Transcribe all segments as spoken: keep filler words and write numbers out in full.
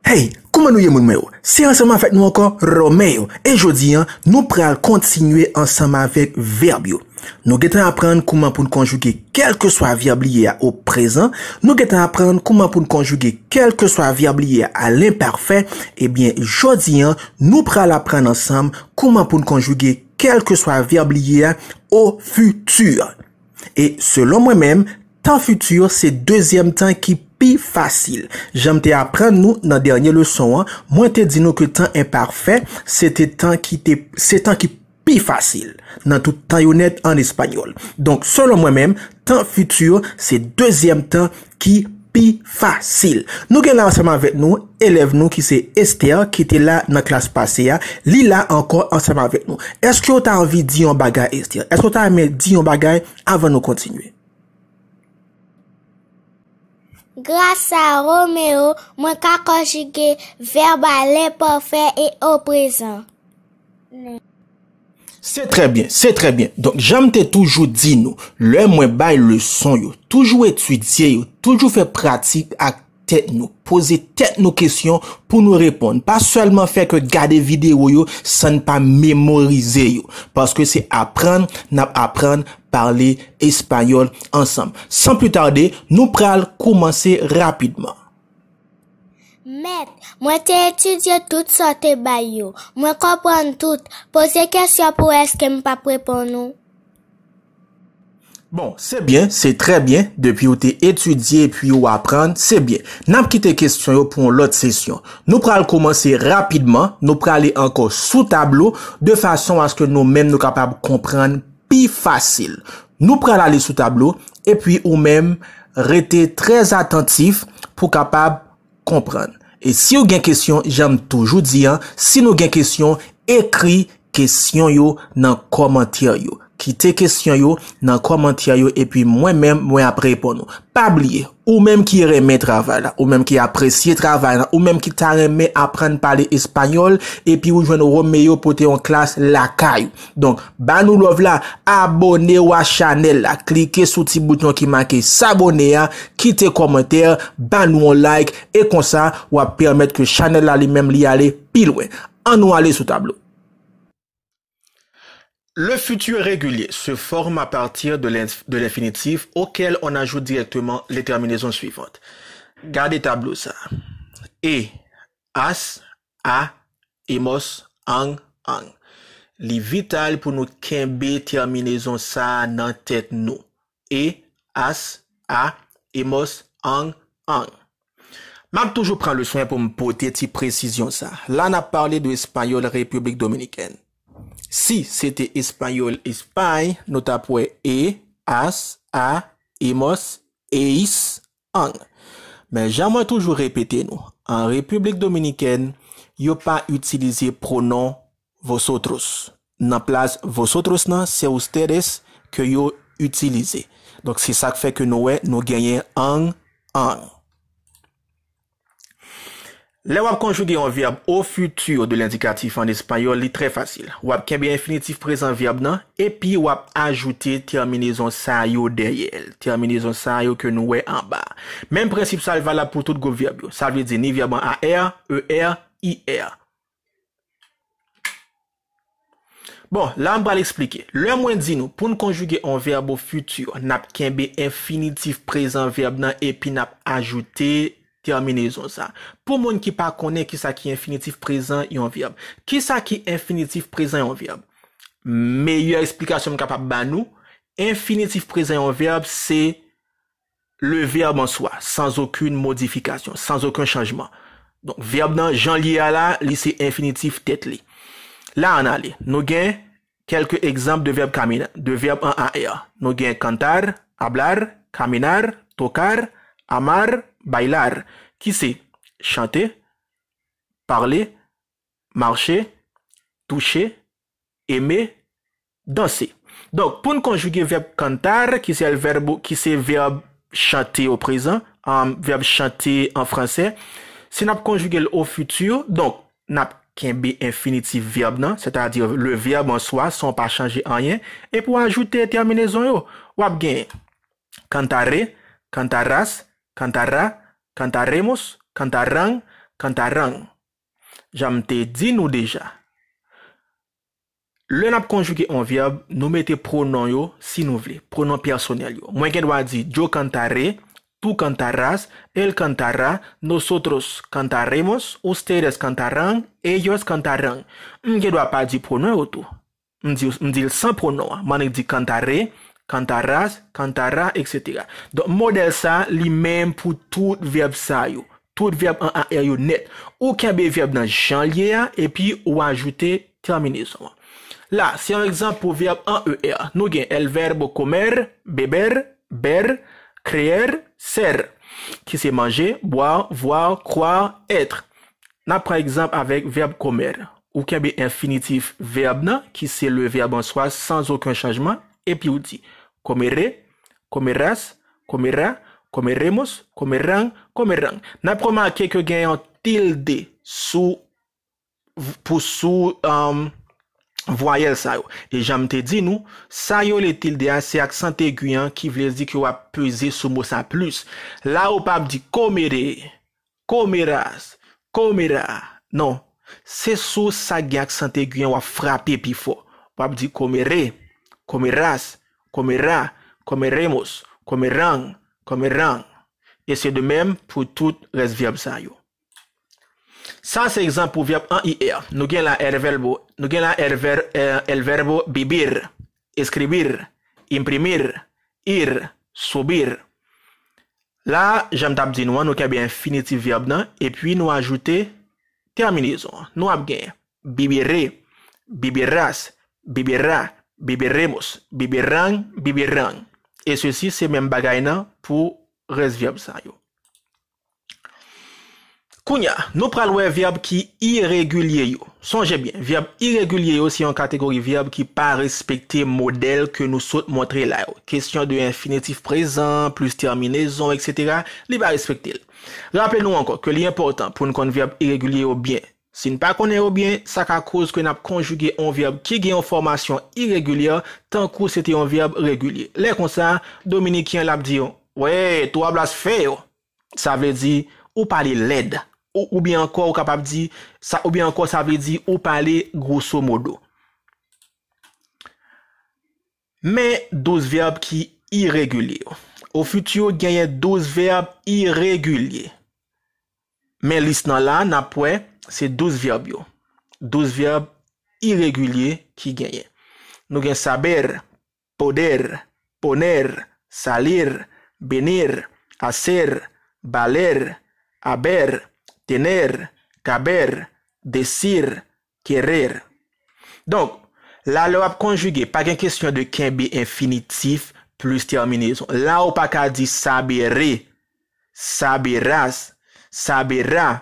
Hey, kouman nou ye moun mwen yo? Se ansanm avèk nou ankò, Romeo. E jodi a, nou pral kontinye ansanm avèk vèb yo. Nou gentan aprann kouman pou n konjige kèlkeswa vèb li ye a o prezan. Nou gentan aprann kouman pou n konjige kèlkeswa vèb li ye a a lenpafè. Ebyen, jodi a, nou pral aprann ansanm kouman pou n konjige kèlkeswa vèb li ye a o fiti. E selon mwen menm, tan fiti se dezyèm tan ki pi fasil. Jan m te aprann nou nan dènye leson an, mwen te di nou ke tan enpafè, se te tan ki te, se tan ki pi fasil nan tout tan yo nèt an espanyòl. Donk, selon mwen menm, tan fiti se dezyèm tan ki pi fasil. Nou gen la ansanm avèk nou, elèv nou ki se Esther, ki te la nan klas pase a, li la ankò ansanm avèk nou. Èske w ta anvi di yon bagay, Esther? Èske w ta renmen di yon bagay avan nou kontinye? Gras a Romeo, mwen ka konjige vèb a lenpafè e o prezan. Se trè byen, se trè byen. Donk, jan m te toujou di nou, lè mwen bay leson yo, toujou etidye yo, toujou fè pratik ak tèt nou, poze tèt nou kesyon pou nou reponn. Pa sèlman fè ke gade videyo yo san n pa memorize yo. Paske se aprann n ap aprann pale espayòl ansanm. San pli tade, nou pral koumanse rapidman. Mèt, mwen te etidye tout sa w te bay yo. Mwen konprann tout. Poze kesyon pou wè èske m p ap reponn ou. Bon, se byen, se trè byen. Depi w te etidye epi w aprann, se byen. N ap kite kesyon yo pou yon lòt sesyon. Nou pral koumanse rapidman. Nou prale ankò sou tablo de fason aske nou menm nou kapab konprann pi fasil. Nou pral ale sou tablo, epi ou menm, rete trè atantif pou kapab konprann. E si w gen kesyon, jan m toujou di an, si nou gen kesyon, ekri kesyon yo nan kòmantè yo. Kite kesyon yo nan kòmantè yo, epi mwen menm, mwen ap reponn ou. Pa bliye, ou menm ki renmen travay la, ou menm ki apresye travay la, ou menm ki ta renmen aprann pale espayòl, epi ou jwenn Romeo pote yon klas lakay ou. Donk, ba nou love la, abòne w a chanèl la, klike sou ti bouton ki make s'abonner a, kite kòmantè, ba nou yon like, e konsa, w ap pèmèt ke chanèl la li menm li ale pi lwen. Ann nou ale sou tablo. Le futur régulier se forme à partir de l'inf- de l'infinitif auquel on ajoute directement les terminaisons suivantes. Gade tablo sa. E, as, a, emos, ang, ang. Li vital pou nou kenbe tèminezon sa a nan tèt nou. E, as, a, emos, ang, ang. M ap toujou pran le swen pou m pote ti presizyon sa. La n ap pale de espayòl Repiblik Dominikèn. Si se te espayòl Espay, nou t ap wè e, as, a, emos, eis, ang. Men jan mwen toujou repete nou, an Repiblik Dominikèn, yo pa itilize pwonon vosotros. Nan plas vosotros nan, se ustedes ke yo itilize. Donk, se sa k fè ke nou wè nou genyen ang, ang. Lè w ap konjige yon vèb o fiti de lendikatif an espayòl, li trè fasil. W ap kenbe enfinitif prezan vèb nan, epi w ap ajoute tèminezon sa yo dèyè l. Tèminezon sa yo ke nou wè anba a. Menm prensip sa a valab pou tout gwoup vèb yo. Sa vle di ni vèb an a r, e r, i r. Bon, la m pral eksplike. Lè mwen di nou, pou n konjige yon vèb o fiti, n ap kenbe enfinitif prezan vèb nan epi n ap ajoute tèminezon sa. Pou moun ki pa konnen kisa ki enfinitif prezan yon vèb. Kisa ki enfinitif prezan yon vèb? Meyè eksplikasyon m kapab ba nou, enfinitif prezan yon vèb se le verbe en soi, sans aucune modification, sans aucun changement. Donk, vèb nan, jan l ye a la, li se enfinitif tèt li. La, ann ale. Nou gen kèlke egzanp de vèb kamina, de vèb an a r. Nou gen cantar, hablar, caminar, tocar, amar, bailar, ki se chante, pale, mache, touche, eme, danse. Donk, pou n konjige vèb cantar, ki se el verbo, ki se vèb chante o prezan, um, vèb chante an fransè, si n ap konjige l o fiti, donk, n ap kenbe enfinitif vèb nan, sètadi le verbe en soi, san w pa chanje anyen, epi w ajoute tèminezon yo. W ap gen cantaré, cantarás, cantará, cantaremos, cantarán, cantarán. Jan m te di nou deja, lè n ap konjige yon vèb, nou mete pwonon yo si nou vle, pwonon pèsonèl yo. Mwen gen dwa di, yo cantaré, tú cantarás, él cantará, nosotros cantaremos, ustedes cantarán, ellos cantarán. M gen dwa pa di pwonon yo tou. M di, m di l san pwonon an. M annik di cantaré, cantarás, cantará, etsetera. Donk, modèl sa, li menm pou tout vèb sa yo. Tout vèb an A R yo nèt. Ou kenbe vèb nan jan l ye a, epi ou ajoute tèminezon an. La, se yon egzanp pou vèb an E R. Nou gen el verbo comer, beber, ver, creer, ser, ki se manje, bwè, vwè, kwè, èt. N ap pran egzanp avèk vèb comer. Ou kenbe enfinitif vèb nan, ki se le verbe en soi, sans aucun changement, epi ou di, comeré, comerás, comerá, comeremos, comerán, comerán. N ap remake ke gen yon tilde sou, pou sou, um, vwayèl sa yo. E jan m te di nou, sa yo le tilde a, se aksan egi an ki vle di ke w ap peze sou mo sa plis. La, ou p ap di comeré, comerás, comerá. Non. Se sou sa k gen aksan egi an w ap frape pi fò. W ap di comeré, comerás, comerá, comeremos, comerán, comerán. E se de menm pou tout rès vèb sa yo. Sa se egzanp pou vèb an I R. Nou gen la el verbo, nou gen la el ver-, eh, el verbo vivir, escribir, imprimir, ir, subir. La, jan m t ap di nou an, nou kenbe enfinitif vèb nan, epi nou ajoute tèminezon an. Nou ap gen viviré, vivirás, vivirá, viviremos, vivirán, vivirán. E sesi se menm bagay nan pou rès vèb sa yo. Kounye a, nou pral wè vèb ki iregilye yo. Sonje byen, vèb iregilye yo se yon kategori vèb ki pa respekte modèl ke nou sot montre la yo. Kesyon de enfinitif prezan, plis tèminezon, etsetera, li pa respekte l. Raple nou ankò ke li enpòtan pou n konn vèb iregilye yo byen. Si n pa konnen yo byen, sa ka koz ke n ap konjige yon vèb ki gen yon fòmasyon iregilyè, tankou se te yon vèb regilye. Lè konsa, Dominiken an l ap di, "Wè, tú hablas feo." Sa vle di, ou pale lèd. Ou, oubyen ankò, ou kapab di, sa, oubyen ankò, sa vle di, ou pale grosso modo. Men douz vèb ki iregilye yo. Au futur, genyen douz vèb iregilye. Men lis nan la, n ap wè, se douz vèb yo. Douz vèb iregilye ki genyen. Nou gen saber, poder, poner, salir, venir, hacer, valer, haber, tener, caber, decir, querer. Donk, la lè w ap konjige, pa gen kesyon de kenbe enfinitif plis tèminezon. La ou pa ka di saberé, saberás, saberá.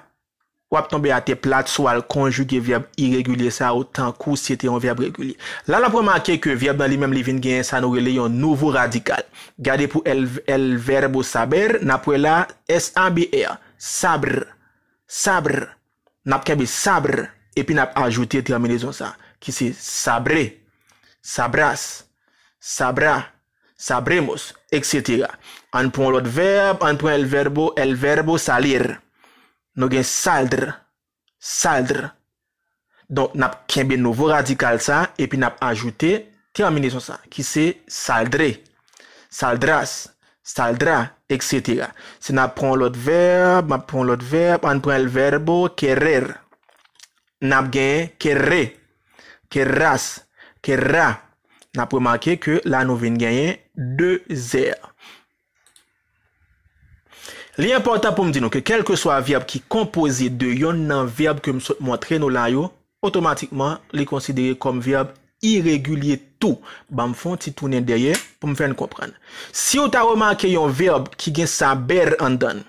W ap tonbe atè plat si w al konjige vèb iregilye sa yo tankou se te yon vèb regilye. La n ap remake ke vèb nan li menm li vin genyen sa nou rele yon nouvo radikal. Gade pou el, el verbo saber, n ap wè la S A B R, sabr, sabr. N ap kenbe sabr, epi n ap ajoute tèminezon sa, ki se sabré, sabrás, sabrá, sabremos, etsetera. Ann pran yon lòt vèb, ann pran el verbo, el verbo salir. Nou gen saldr, saldr. Donk, n ap kenbe nouvo radikal sa, epi n ap ajoute tèminezon sa, ki se saldré, saldrás, saldrá, etsetera. Si n ap pran yon lòt vèb, m ap pran yon lòt vèb, ann pran el verbo querer. N ap genyen querré, querrás, querrá. N ap remake ke la nou vin genyen de zè. Li enpòtan pou m di nou ke kèlkeswa vèb ki konpoze de yonn nan vèb ke m sot montre nou la yo, otomatikman, li konsidere kòm vèb iregilye tou. Ban m fè yon ti tounen dèyè pou m fè n konprann. Si w ta remake yon vèb ki gen saber anndan l,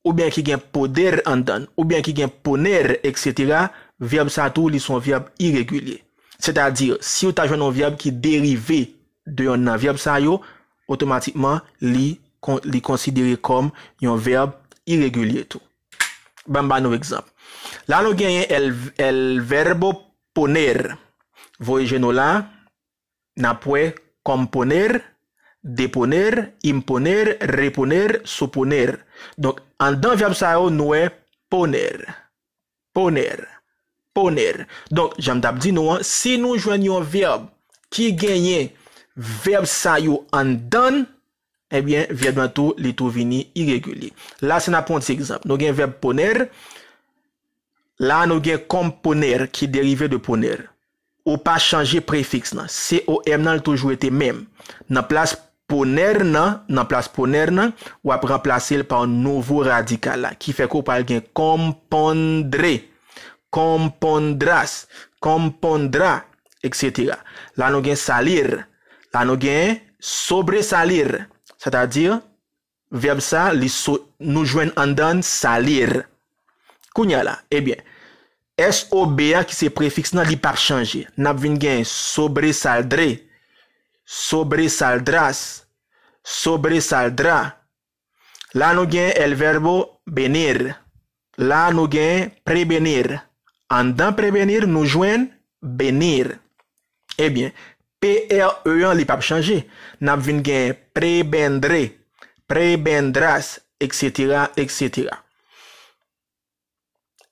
oubyen ki gen poder anndan l, oubyen ki gen poner, etsetera, vèb sa tou, li se yon vèb iregilye. Sètadi, si w ta jwenn yon vèb ki derive de yonn nan vèb sa yo, otomatikman, li kon-, li konsidere kòm yon vèb iregilye tou. Ban m ba nou egzanp. La nou genyen el, el verbo poner. Voye je nou la, n ap wè componer, deponer, imponer, reponer, suponer. Donk, anndan vèb sa yo, nou wè poner. Poner. Poner. Donk, jan m t ap di nou an, si nou jwenn yon vèb ki genyen vèb sa yo anndan l, ebyen, vèb lan tou, li tou vini iregilye. La, si n ap pran yon ti egzanp, nou gen vèb poner. La, nou gen komponer ki derive de poner. Ou pa chanje prefiks lan. C O M nan, li toujou rete menm. Nan plas poner nan, nan plas poner nan, w ap ranplase l pa nouvo radikal la, ki fè ke w pral gen compondre, compondras, compondra, et cetera. La, nou gen salir. La, nou gen sobresalir. Sètadi, vèb sa, li so, nou jwenn anndan salir. Kounye a la, ebyen, S O B a, ki se prefiks nan, li p ap chanje. N ap vin gen sobresaldre, sobresaldras, sobresaldra. La, nou gen el verbo venir. La, nou gen prevenir. Anndan prevenir, nou jwenn venir. Ebyen, P R E an, li p ap chanje. N ap vin gen prebendre, prebendras, et cetera, et cetera.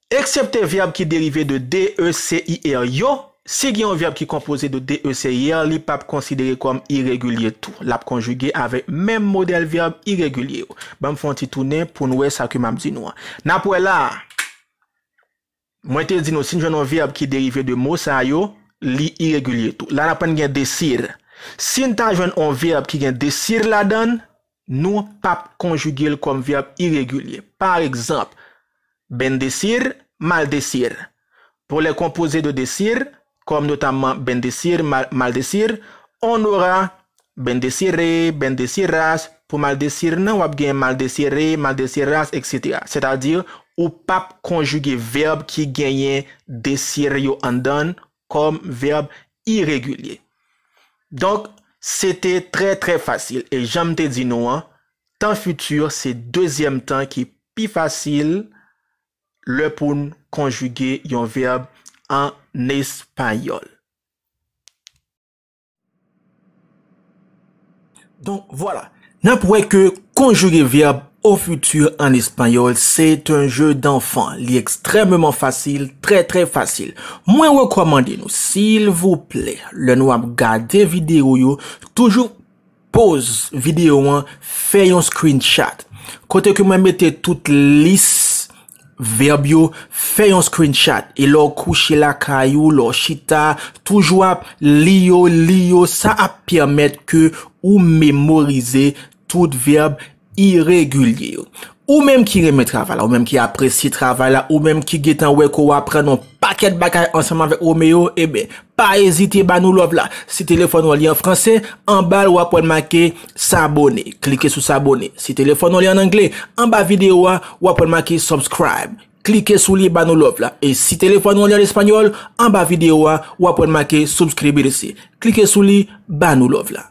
Eksepte vèb ki derive de D E C I R yo, si gen yon vèb ki konpoze de D E C I R, li p ap konsidere kòm iregilye tou. L ap konjige avèk menm modèl vèb iregilye yo. Ban m fè yon ti tounen pou n wè sa ke m ap di nou an. N ap wè la a. Mwen te di nou, si n jwenn yon vèb ki derive de mo sa yo, li iregilye tou. La, n aprann gen decir. Si n ta jwenn yon vèb ki gen decir ladan l, nou p ap konjige l kòm vèb iregilye. Pa egzanp, bendecir, maldecir. Pour les composés de decir, comme notamment bendecir, mal-, maldecir, on aura bendeciré, bendecirás. Pou maldecir nan, w ap gen maldeciré, maldecirás, et cetera. Sètadi, ou p ap konjige vèb ki genyen decir yo anndan l kòm vèb iregilye. Donk, se te trè, trè fasil. E jan m te di nou an, tan fiti se dezyèm tan ki pi fasil lè pou n konjige yon vèb an espayòl. Donk, vwala. N ap wè ke konjige vèb au futur en espagnol, c'est un jeu d'enfant. Li ekstrèmeman fasil, trè, trè fasil. Mwen rekòmande nou, silvouplè, lè nou ap gade videyo yo, toujou poz videyo an, fè yon screenshot. Kote ke mwen mete tout lis vèb yo, fè yon screenshot. E lè w kouche lakay ou, lè w chita, toujou ap li yo, li yo, sa ap pèmèt ke ou memorize tout vèb iregilye yo. Ou menm ki renmen travay la, ou menm ki apresye travay la, ou menm ki gentan wè ke w aprann yon pakèt bagay ansanm avèk Romeo, ebyen, pa ezite ba nou love la. Si telefòn ou an li an franse, anba l w ap wè l make s'abonner. Klike sou s'abonner. Si telefòn ou an li an angle, anba videyo a, w ap wè l make subscribe. Klike sou li, ba nou love la. E si telefòn ou an li an espanyòl, anba videyo a, w ap wè l make suscribirse. Klike sou li, ba nou love la.